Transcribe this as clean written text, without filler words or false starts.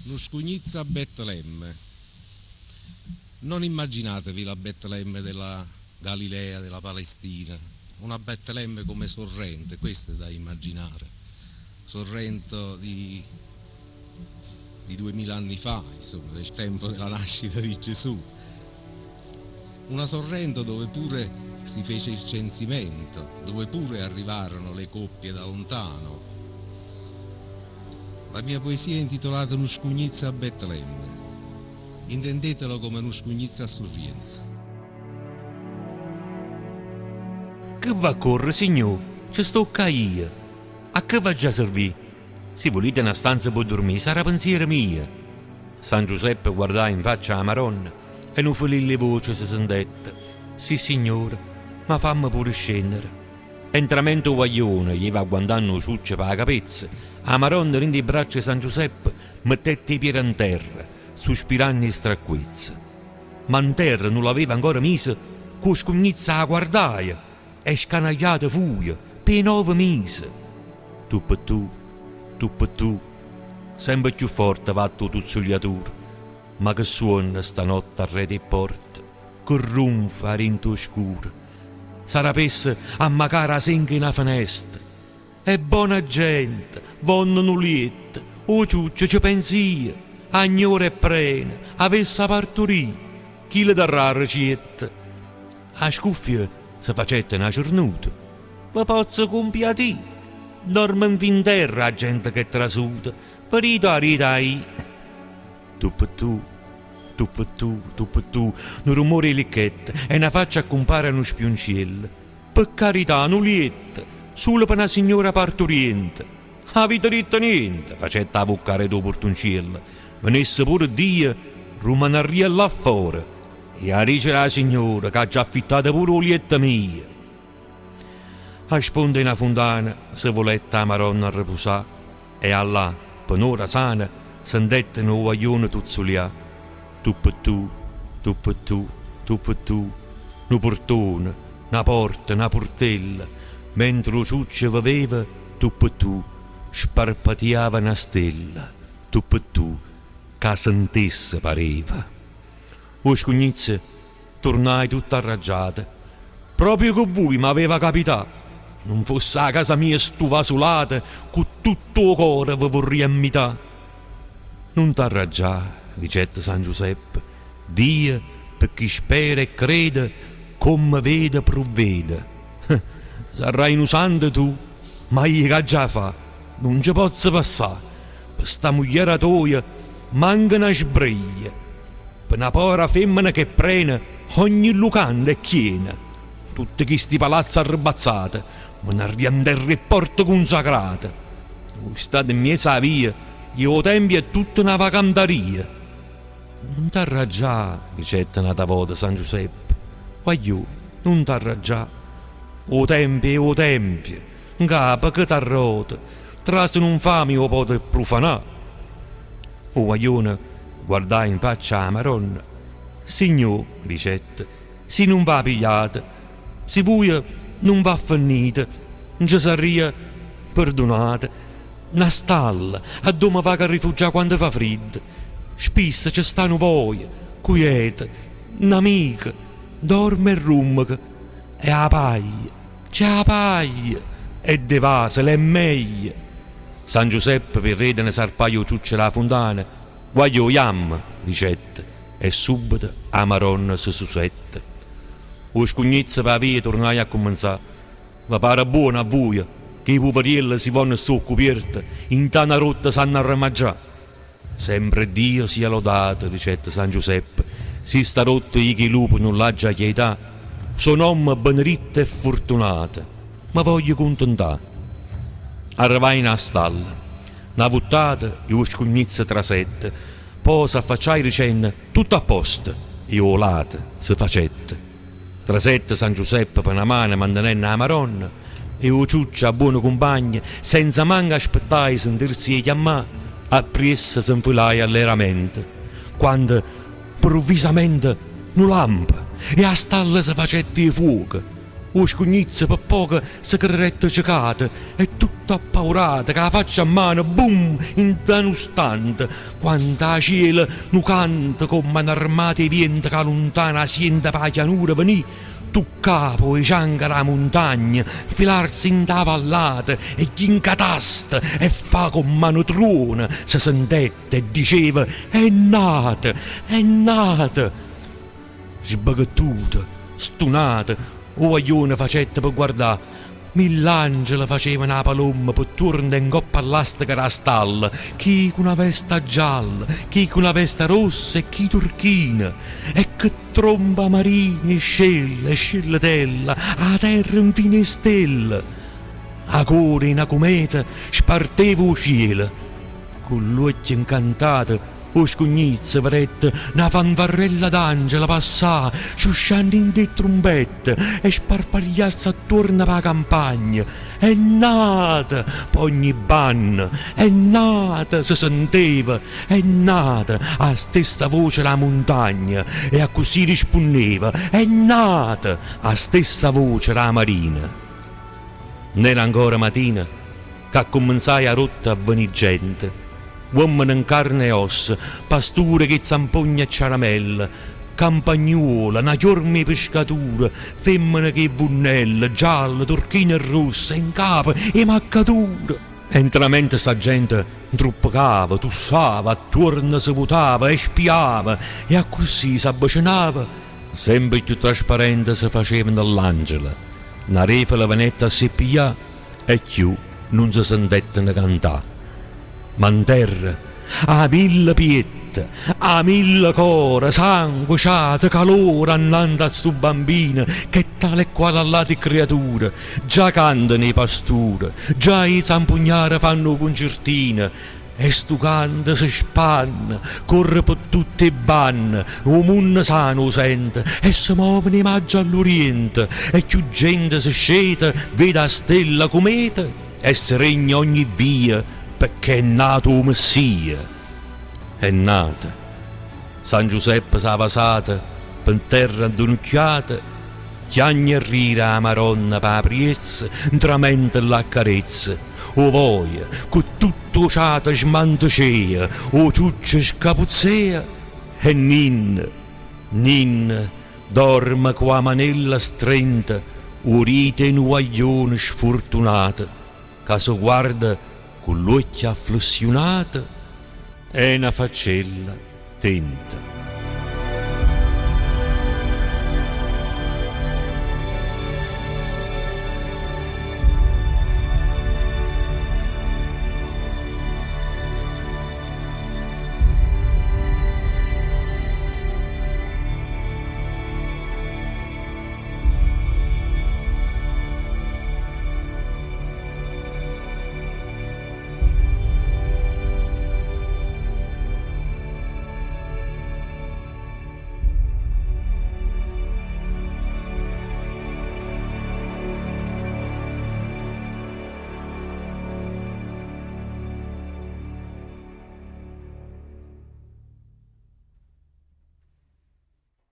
Nu scugnizzo a Betlemme. Non immaginatevi la Betlemme della Galilea, della Palestina, una Betlemme come Sorrento, questo è da immaginare. Sorrento di, di 2000 anni fa, insomma, del tempo della nascita di Gesù. Una Sorrento dove pure si fece il censimento, dove pure arrivarono le coppie da lontano. La mia poesia è intitolata Nu scugnizzo a Betlemme. Intendetelo come nu scugnizzo a Surriento. Che v'accorre, signò, ce sto ccà io. A che v'aggia servì? Si vulite na stanza pe durmì, sarrà pensiero mio. San Giuseppe guardaje 'nfaccia 'a Maronna e nu felillo 'e voce se sentette, Sissignore, ma famme pure scennere. E 'ntramente 'o guaglione jeva agguantanno 'o ciuccio p' 'a capezza, 'a Maronna dint' 'e braccia 'e San Giuseppe mettette 'e piede 'nterra, suspiranno 'e stracquezza. Ma 'nterra nun l'aveva ancora miso cu 'o scugnizzo 'a guardaje e scanagliata fuje p' 'e nove mise. Tu pe tu, tu pe tu, sempe cchiù forte vatte 'o tuzzuliaturo, ma che suonno stanotte arreto 'e pporte, che runfa 'a dint' 'o scuro. S'arapesse ammacaro 'a senga 'e na fenesta. E bona gente, vonno nu lietto, 'o ciuccio ce penz'io, 'a gnora è prena, avess' 'a parturì, chi le darrà recietto? 'A scuffia se facette na cernuta, Ve pozzo cumpiatì, dorme nfi 'nterra 'a gente ch'è trasuta, vedite 'a rita 'a i'. Tuppetù, tuppetù, tuppetù, nu rummore 'e licchette e na faccia accumpare a nu spiunciello. Pe carità, nu lietto, sulo pe na signora parturiente. Avite ditto niente, facette 'a vocca aret' 'o purtunciello. Venesse pure Dio, rummanarria là fora. E a dicere 'a signora ch'aggio affittato pure 'o lietto mio. A sponta 'e na funtana se vulette 'a Maronna arrepusà e 'a llà, pe n'ora sana, sentetteno 'o guaglione tuzzulià, Tuppe-tù, tuppe-tù, tuppe-tù, nu purtone, na porta, na purtella, mentre 'o ciuccio veveva, tuppe-tù, sparpatiava na stella, tuppe-tù, ca sentesse pareva. 'O scugnizzo turnaje tutto arraggiato, Proprio cu vuje m'aveva capità! Nun fosse 'a casa mia stu vasulato, cu tutto 'o core ve vurria mmità. Nun t'arraggià, dicette San Giuseppe, Dio pe chi spera e crede, comme vede pruvvede. Sarrai nu santo tu, ma io ch'aggia fa? Nun ce pozzo passà, pe sta mugliera toja manco na sbreglia. Pe na povera femmena ch'è prena ogni lucanda è chiena. Tutte chisti palazze arrebazzate menarria 'nterra 'e pporte cunsacrate. Vui state 'mmiez' 'a via e 'o tempio è tutta na vacantaria. Nun t'arraggià, dicette n'ata vota San Giuseppe, guagliù, nun t'arraggià. 'O tempio è 'o tempio, 'ncapa che t'arrota, trase nu 'nfame e 'o pote prufanà. O guaglione guardaje 'nfaccia 'a Maronna, Signò, dicette, si nun v'a pigliate, si vuje nun v'affennite, nce sarria perdunate. Na stalla addò me vaco a rifuggià quando fa friddo. Spisso ce sta nu voje, cujeto, n'amico, dorme e rummeca e 'a paglia, c'è 'a paglia! E de vasele è meglio! San Giuseppe pe' redene sarpaje 'o ciuccio d' 'a funtana, Guagliò, jammo! dicette, e subbeto 'a Maronna se susette. 'O scugnizzo p' 'a via turnaje a cummenzà. Ve pare buono a vuje che 'e puverielle si vonno sta 'o cupierto 'int'a na rotta s'hanno arremaggià? Sempre Dio sia lodato, dicette San Giuseppe, si sta rotta io ch' 'e lupe nun l'aggia chietà, so' n'ommo beneritto e furtunato, me voglio cuntentà. Arrevajeno 'a stalla. Na vuttata e 'o scugnizzo trasette, po' s'affacciaje dicenno, Tutto a posto! E 'o lato se facette. Trasette San Giuseppe pe na mano mantenenno 'a Maronna e 'o ciuccio a buono cumpagno senza manco aspettà 'e sentirse 'e chiammà, appriesso se 'nfilaje alleramente, quando 'mpruvvisamente nu lampo e 'a stalla se facette 'e fuoco. 'O scugnizzo pe poco se credette cecato e tutto. Tutto appaurato, cu 'a faccia 'mmano, bum! 'Int'a nu stante, quann 'a cielo nu canto comm'a n'armata 'e viento ca 'a luntano 'a siente p' 'a chianura venì, tuccà po' 'e cianche d' 'a muntagna, 'nfilarse 'int' 'a vallata e jì 'ncatasto e fà comm'a nu truono, se sentette e diceva, È nato! È nato! Sbaghettuto, stunato, 'o guaglione facette pe guardà. Mill'angele facevano 'a palomma pe tuorno e 'ncopp' a ll'asteco d' 'a stalla, chi cu na vesta gialla, chi cu na vesta rossa e chi turchina. E che tromba marina 'e scelle e scelletella, 'a terra 'nfino 'e stelle! 'A coda 'e na cumeta sparteva 'o cielo. Cu ll'uocchie 'ncantate 'O scugnizzo vedette na fanfarrella d'angele passà sciuscianno dint' 'e trumbette e sparpagliarse attuorno p' 'a campagna. È nato! P'ogni banna! È nato! Se senteva! È nato! 'A stessa voce d' 'a muntagna e accussì rispunneva, È nato! 'A stessa voce d' 'a marina. Nn'era ancora matina C'accummenzaje 'a rotta a venì gente, uommene 'ncarne e ossa, pasture ch' 'e zampogne e ciaramelle, campagnuole, na chiorma 'e pescature, femmene ch' 'e vunnelle, gialle, turchine e rosse e 'ncapa 'e maccature. E 'ntramente sta gente 'ntruppecava, tussava, attuorno se vutava e spiava e accussì s'abbecenava, sempe cchiù trasparente se facevano ll'angele, na refula venette a se piglià E cchiù nun se sentetteno cantà. Ma 'nterra, 'a mille piette, 'a mille core, sangue, ciato, calore annante a stu bambino ch'è tale e quale a ll'ati ccriature, già cantano 'e pasture, già 'e zampugnare fanno 'o cuncertino E stu canto se spanne, corre pe tutt' 'e bbanne, 'o munno sano 'o sente e se moveno 'e Magge all'Uriente, e cchiù gente se sceta, vede 'a stella cumeta e se regne ogni via pecché è nato 'o Messia. È nato. San Giuseppe s'ha vasato pe 'nterra 'ndunucchiato, chiagne e rire 'a Maronna p' 'a priezza 'ntramente ll'accarezza. 'O voje cu tutto 'o ciato smantecea, 'o ciuccio scapuzzea e ninno, ninno dorme cu 'a manella strenta 'o rito 'e nu guaglione sfurtunato ca se guarda cu ll'uocchie afflessiunate e na faccella tenta.